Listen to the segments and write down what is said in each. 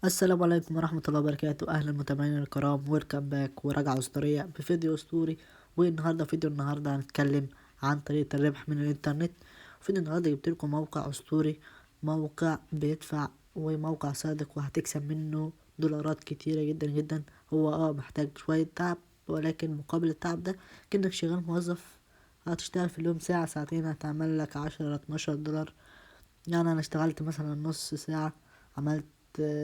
السلام عليكم ورحمة الله وبركاته. أهلا متابعينا الكرام، welcome back وراجعة أسطورية بفيديو أسطوري. والنهاردة فيديو النهاردة هنتكلم عن طريقة الربح من الإنترنت. فيديو النهاردة جبت لكم موقع أسطوري، موقع بيدفع وموقع صادق وهتكسب منه دولارات كتيرة جدا جدا. هو محتاج شوية تعب، ولكن مقابل التعب ده كأنك شغال موظف، هتشتغل في اليوم ساعة ساعتين هتعمل لك 10 12 دولار. أنا اشتغلت مثلا نص ساعة، عملت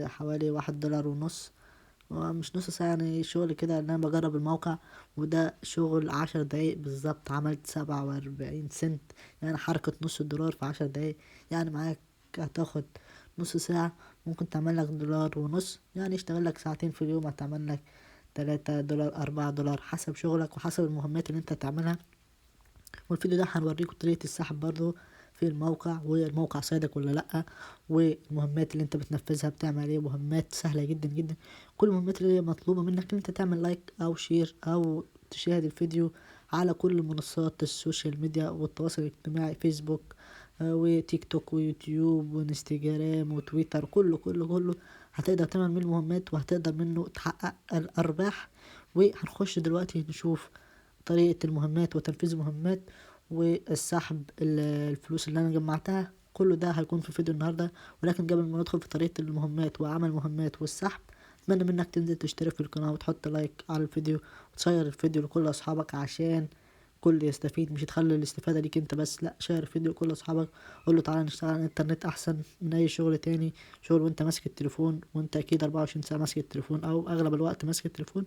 حوالي 1.5 دولار، مش نص ساعة يعني شغل كده ان انا بجرب الموقع، وده شغل 10 دقايق بالظبط، عملت 47 سنت، يعني حركة نص دولار في 10 دقايق. يعني معاك هتاخد نص ساعة ممكن تعمل لك 1.5 دولار، يعني اشتغل لك ساعتين في اليوم هتعمل لك 3 دولار 4 دولار حسب شغلك وحسب المهمات اللي انت هتعملها. والفيديو ده هنوريكم طريقة السحب برضو في الموقع، والموقع صادق ولا لأ، والمهمات اللي انت بتنفذها بتعمل ايه. مهمات سهلة جدا جدا، كل المهمات اللي هي مطلوبة منك ان انت تعمل like او share او تشاهد الفيديو على كل منصات ال social media والتواصل الاجتماعي، فيسبوك، وتيك توك ويوتيوب وانستجرام وتويتر، كله كله كله هتقدر تعمل منه مهمات وهتقدر منه تحقق الارباح. وهنخش دلوقتي نشوف طريقة المهمات وتنفيذ المهمات والسحب الفلوس اللي انا جمعتها، كله ده هيكون في فيديو النهارده. ولكن قبل ما ندخل في طريقة المهمات وعمل المهمات والسحب، اتمنى منك تنزل تشترك في القناة وتحط like على الفيديو وتشير الفيديو لكل اصحابك عشان كل يستفيد، مش تخلي الاستفادة ليك انت بس، لا share الفيديو لكل اصحابك، قول له تعالى نشتغل على الانترنت احسن من اي شغل تاني، شغل وانت ماسك التليفون، وانت اكيد 24 ساعة ماسك التليفون او اغلب الوقت ماسك التليفون،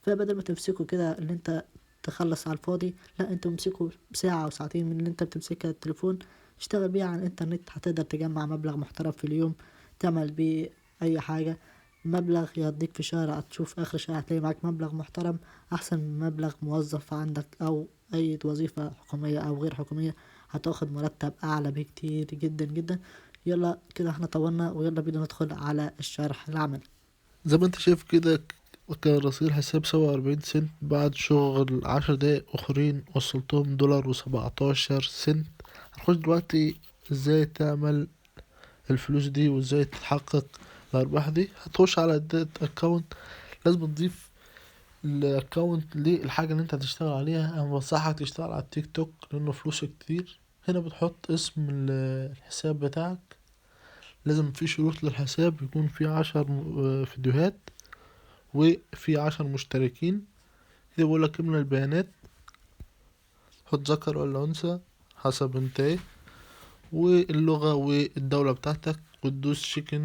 فبدل ما تمسكه كده ان انت تخلص على الفاضي، لا انت امسكه ساعة او ساعتين من اللي انت بتمسكها التليفون اشتغل بيها على الانترنت، هتقدر تجمع مبلغ محترم في اليوم تعمل بيه اي حاجة، مبلغ يقضيك في شهر، هتشوف اخر شهر هتلاقي معاك مبلغ محترم احسن من مبلغ موظف عندك او اي وظيفة حكومية او غير حكومية، هتاخد مرتب اعلى بكتير جدا جدا. يلا كده احنا طولنا، ويلا بينا ندخل على الشرح العملي. زي ما انت شايف كده كان رصيد الحساب 47 سنت، بعد شغل 10 دقايق اخرين وصلتهم 1.17 دولار. هنخش دلوقتي ازاي تعمل الفلوس دي وازاي تحقق الارباح دي. هتخش على add account، لازم تضيف ال account للحاجة اللي انت هتشتغل عليها. انا بنصحك تشتغل على التيك توك لانه فلوسه كتير. هنا بتحط اسم الحساب بتاعك، لازم في شروط للحساب، يكون في 10 فيديوهات وفي 10 مشتركين. كده بيقول لك املى البيانات، حط ذكر ولا انثى حسب انت ايه، واللغة والدولة بتاعتك، وتدوس check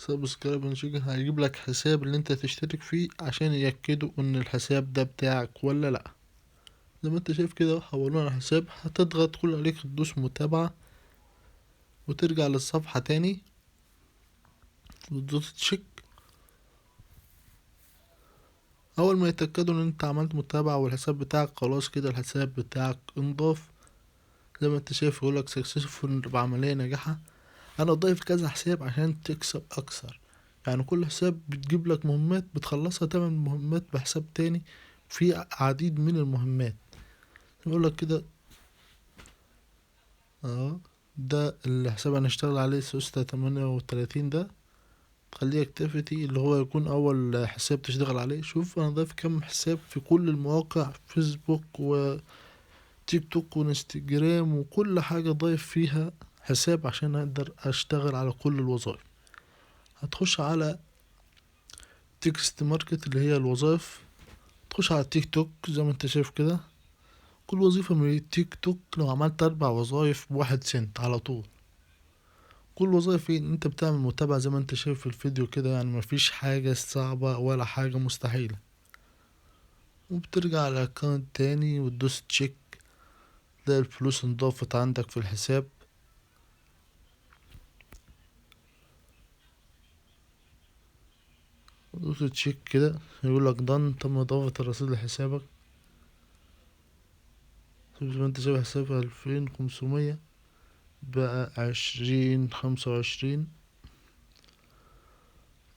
subscribe check. هيجيب لك حساب اللي انت تشترك فيه عشان يأكدوا ان الحساب ده بتاعك ولا لا. زي ما انت شايف كده حولونا على حساب، هتضغط كل عليك تدوس متابعة وترجع للصفحة تاني وتدوس check. اول ما يتأكدوا ان انت عملت متابعة والحساب بتاعك خلاص كده الحساب بتاعك انضاف. زي ما انت شايف يقولك successful بعملية ناجحة. انا ضايف كذا حساب عشان تكسب اكثر، يعني كل حساب بتجيب لك مهمات بتخلصها، تعمل مهمات بحساب تاني، في عديد من المهمات. يقولك كده ده الحساب انا اشتغل عليه سوسته 38، ده تخليه activity اللي هو يكون اول حساب تشتغل عليه. شوف انا ضايف كم حساب في كل المواقع، فيسبوك وتيك توك وانستجرام وكل حاجة ضايف فيها حساب عشان اقدر اشتغل على كل الوظائف. هتخش على text market اللي هي الوظائف، تخش على التيك توك زي ما انت شايف كده، كل وظيفة من التيك توك لو عملت 4 وظائف ب1 سنت على طول. كل وظائف ايه؟ انت بتعمل متابعة زي ما انت شايف في الفيديو كده، يعني مفيش حاجة صعبة ولا حاجة مستحيلة. وبترجع على ال account تاني وتدوس check، تلاقي الفلوس انضافت عندك في الحساب. دوس check كده يقول لك done، تم اضافة الرصيد لحسابك. شوف زي ما انت شايف حساب 2500 بقى 2025.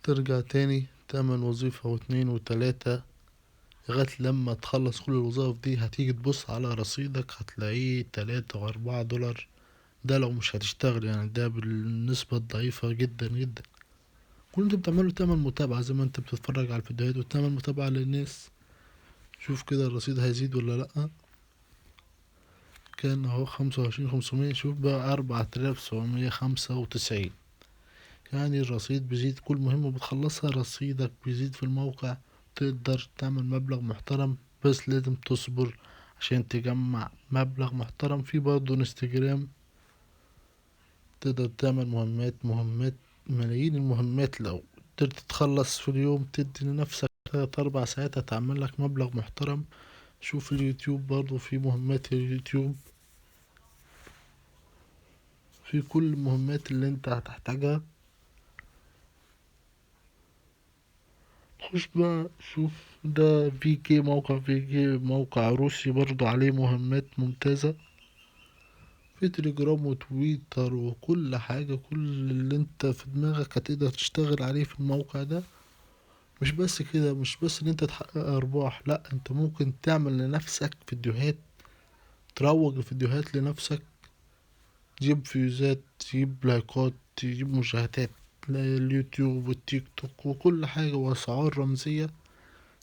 ترجع تاني تعمل وظيفة واتنين وتلاتة لغاية لما تخلص كل الوظائف دي. هتيجي تبص على رصيدك هتلاقيه 3 و4 دولار، ده لو مش هتشتغل يعني، ده بالنسبة الضعيفة جدا جدا. كل اللي انت بتعمله تعمل متابعة زي ما انت بتتفرج على الفيديوهات وتعمل متابعة للناس. شوف كده الرصيد هيزيد ولا لأ. كان اهو 25500، شوف بقى 4795. يعني الرصيد بيزيد، كل مهمة بتخلصها رصيدك بيزيد في الموقع، تقدر تعمل مبلغ محترم، بس لازم تصبر عشان تجمع مبلغ محترم. في برضه انستجرام تقدر تعمل مهمات، مهمات ملايين المهمات، لو قدرت تخلص في اليوم تدي لنفسك 3-4 ساعات هتعمل لك مبلغ محترم. شوف اليوتيوب برضو في مهمات اليوتيوب، في كل المهمات اللي انت هتحتاجها. خش بقى شوف ده في كي، موقع في كي موقع روسي برضو عليه مهمات ممتازة، في تليجرام وتويتر وكل حاجة، كل اللي انت في دماغك هتقدر تشتغل عليه في الموقع ده. مش بس كده، مش بس ان انت تحقق ارباح، لا انت ممكن تعمل لنفسك فيديوهات، تروج الفيديوهات لنفسك، تجيب فيوزات، تجيب لايكات، تجيب مشاهدات لليوتيوب والتيك توك وكل حاجة، واسعار رمزية.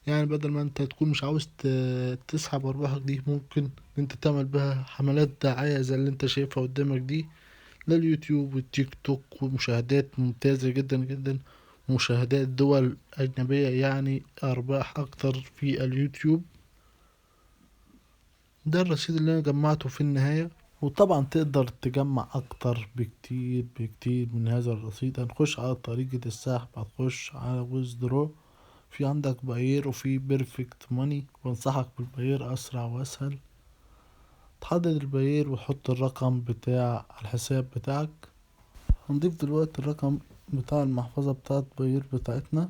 يعني بدل ما انت تكون مش عاوز تسحب ارباحك دي، ممكن انت تعمل بها حملات دعاية زي اللي انت شايفها قدامك دي لليوتيوب والتيك توك، ومشاهدات ممتازة جدا جدا، مشاهدات دول أجنبية، يعني أرباح أكتر في اليوتيوب. ده الرصيد اللي أنا جمعته في النهاية، وطبعا تقدر تجمع أكتر بكتير بكتير من هذا الرصيد. هنخش على طريقة السحب، هتخش على withdraw، في عندك Payeer وفي Perfect Money، وانصحك بال Payeer أسرع وأسهل. تحدد ال Payeer وتحط الرقم بتاع الحساب بتاعك. هنضيف دلوقتي الرقم بتاع المحفظة بتاعت Payeer بتاعتنا،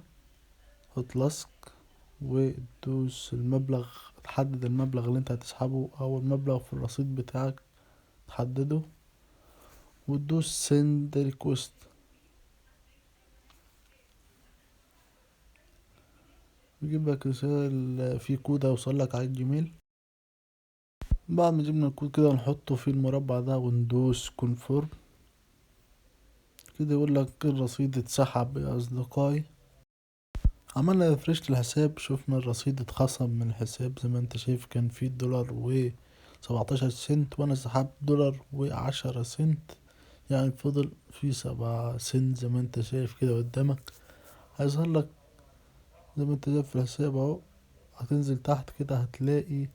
حط لصق وتدوس المبلغ، تحدد المبلغ اللي انت هتسحبه او المبلغ في الرصيد بتاعك تحدده، وتدوس send request. يجيب لك رسالة في كود هيوصل لك على الجيميل. بعد ما جبنا الكود كده نحطه في المربع ده وندوس confirm. كده يقول لك الرصيد اتسحب يا اصدقائي. عملنا refresh للحساب، شفنا الرصيد اتخصم من الحساب زي ما انت شايف، كان فيه دولار وسبعتاشر سنت، وانا سحبت دولار وعشرة سنت، يعني فضل في 7 سنت زي ما انت شايف كده قدامك. هيظهر لك زي ما انت شايف في الحساب اهو. هتنزل تحت كده هتلاقي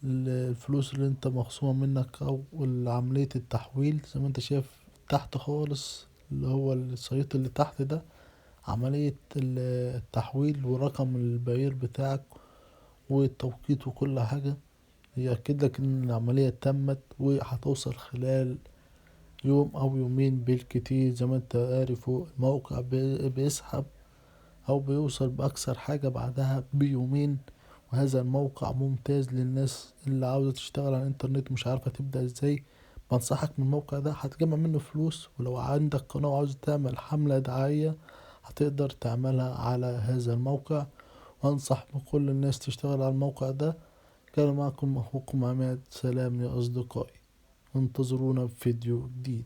الفلوس اللي انت مخصومة منك او عملية التحويل زي ما انت شايف تحت خالص، اللي هو الشريط اللي تحت ده عملية التحويل ورقم الباير بتاعك والتوقيت وكل حاجة، يأكد لك ان العملية تمت وهتوصل خلال يوم او يومين بالكتير. زي ما انت عارف الموقع بيسحب او بيوصل باكثر حاجة بعدها بيومين. وهذا الموقع ممتاز للناس اللي عاوزة تشتغل على الانترنت مش عارفة تبدأ ازاي. بنصحك من الموقع ده، هتجمع منه فلوس، ولو عندك قناة وعاوز تعمل حملة دعائية هتقدر تعملها على هذا الموقع. وانصح بكل الناس تشتغل على الموقع ده. كان معكم اخوكم عماد، سلام يا اصدقائي، انتظرونا في فيديو جديد.